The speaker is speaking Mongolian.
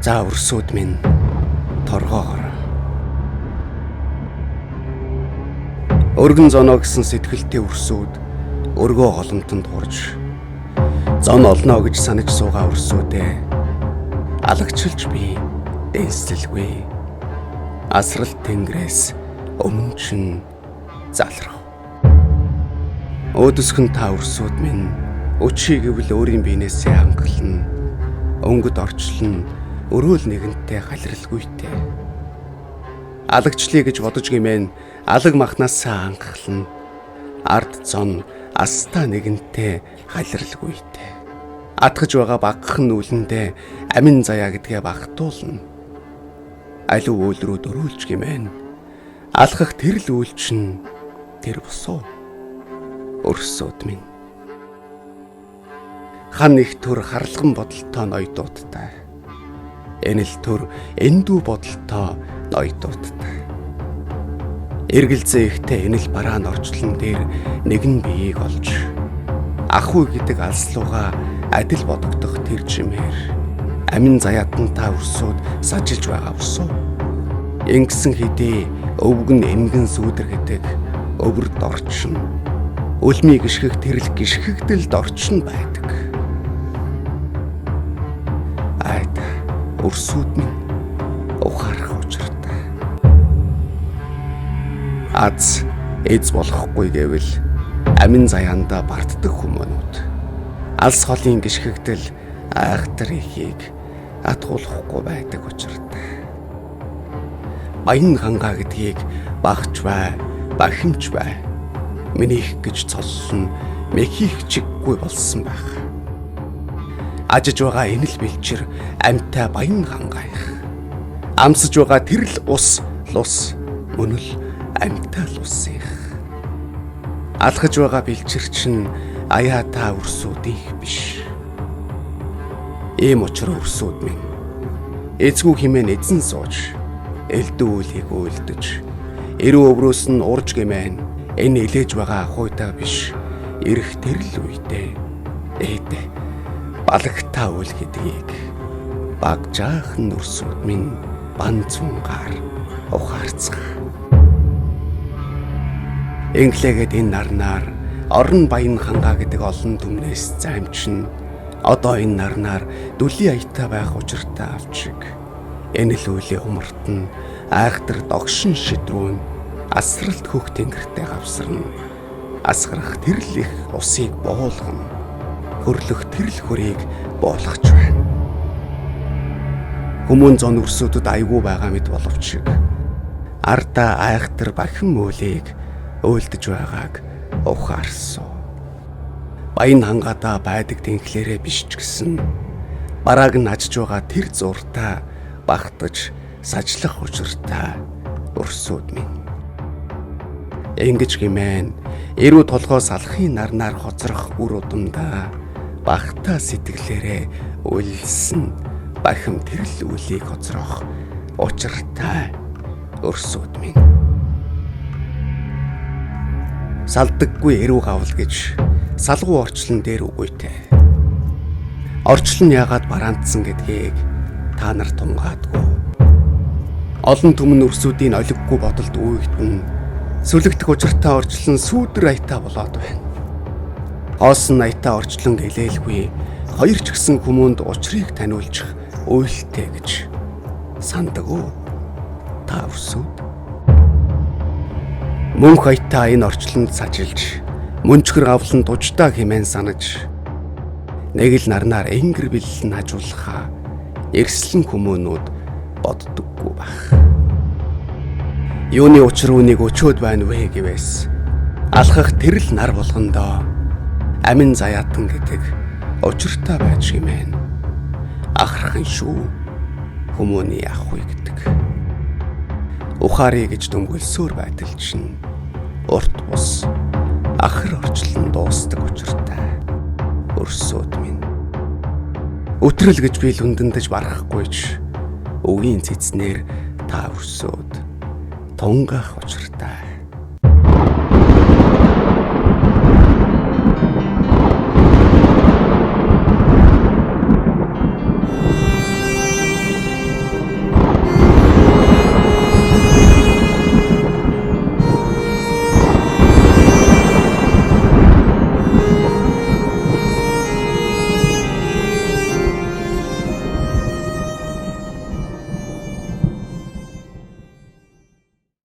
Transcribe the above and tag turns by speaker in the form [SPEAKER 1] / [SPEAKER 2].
[SPEAKER 1] За өрсүүд минь торгоогоор. Өргөн зоноо гэсэн сэтгэлтэй өрсүүд өргөө голомтонд хурж зон олно гэж санаж суугаа өрсүүдээ алагчилж би дэнслэлгүй. Асралт тэнгэрээс өмнө чин залрав. Өөдөсгөн та өрсүүд минь өчий гэвэл өөрийн биенээсээ хангална. Өнгөд орчлон өрөөл нэгэнтээ халиралгүйтэй. Алагчлаа гэж бодож гимэн алаг махнаасаа анхална. Ард зон аста нэгэнтээ халиралгүйтэй. Атгаж байгаа багхан нүлэндээ амин заяа гэдгээ багтуулна. Алив үйл рүү дөрүүлж гимэн алхах тэр л үйл чинь тэр босоо. Өрсөөд минь. Хан их төр харалган бодолтой ноёдуудтай. Энэ л төр эндүү бодолтой ноёдуудтай. Эргэлзээ ихтэй энэ л бараан орчлон дээр нэгэн биеийг олж ах уу гэдэг алслууга адил бодогдох тэр чимээр амин заяатан та өрсүүд сажилж байгаа босуу. Ингэсэн хэдий өвгөн эмгэн сүүдэр гэдэг өвөрд орчин үлмий гიშгэх тэрл гიშгэгдэлд орчин байдаг. Айд өрсүүд минь ухаарах учиртай. Аз эз болохгүй гэвэл амин заяанда барддаг хүмүүнүүд алс холын гიშгэгдэл айхтар ихийг атгуулахгүй байдаг учиртай. Баян хангаа гэдгийг багч бай, бахимч бай. Минийх гэж цоллон мэхих чиггүй болсон байх. Ажиж байгаа энэ л бэлчэр амьтай баян хангаах. Амсаж байгаа тэр л ус лус мөн л амьтай лус их. Алхаж байгаа бэлчэр чинь аяата өрсүүдийнх биш. Ийм учир өрсүүд минь эзгүй химэн эзэн сууж элдв үлийг үйлдэж эрүү өврөөс нь урж гэмэн энэ илээж байгаа ахуйтай биш эрх тэр л үедээ ээдэ балагтаа үл гэдгийг баг жаахан өрсүүд минь бан цунгаар ухаарцгаа. Инглээгээд энэ нарнаар орон баян хангаа гэдэг олон түмнээс займчин одоо энэ нарнаар дүлийн аятаа байх учиртай авчиг. Энэ л үлийн умартн айхтар догшин шидрүүн асралт хөх тэнгэртэй гавсарна. Асгарах тэр л их усыг буулгана. Хөрлөх тэр л хөрийг буулгах байна. Хүмүүн зон өрсөдөд айгүй байгаа мэт боловч ардаа айхтар бахин мөлийг өөлдөж байгааг ухаарсан. Баян хангаадаа байдаг тэнхлээрээ биш ч гэсэн барааг нь ажиж байгаа тэр зуртаа багтаж сажлах учиртай өрсүүд минь. Ингэж гимэн эрүү толгоо салхын нарнаар хоцрох үр удамдаа багтаа сэтгэлээрээ үлсэн бахим тэр л үлийг хоцрох учиртай өрсүүд минь. Салдаггүй эрүү гавл гэж салгуу орчлон дээр үгүйтэй. Орчлон яагаад бараандсан гэдгийг та нар тунгаадгүй. Олон түмэн өрсүүдийн олиггүй бодолд үүгдэн сүлэгдэх учиртай орчлон сүүдэр аятаа болоод байна. Хоосон аятаа орчлон гэлээлгүй хоёр ч гэсэн хүмүүнд учрыг таниулчих уйлтай гэж сандаг уу? Та өрсүүд. Мөнх аятаа энэ орчлонд сажилж мөнчгөр авлан дуждаа хэмээн санаж нэг л нарнаар энгэр бэлэн хажуулахаа эрслэн хүмүүнүүд боддоггүй байх. Юуны учир үнийг өчөөд байна вэ гэвээс алхах тэр л нар болгондоо амин заяатан гэдэг учиртай байж гимэн. Ахархан шүү хүмүүний ах вэ гэдэг. Ухаарыг гэж дүмгөлсөөр байтал чинь урт бус ахар орчлон дуустдаг учиртай. Өрсөөд минь. Өтрөл гэж би лүндэндэж барахгүй ч үгийн цэцнэр та өрсөөд тунгаах учиртай.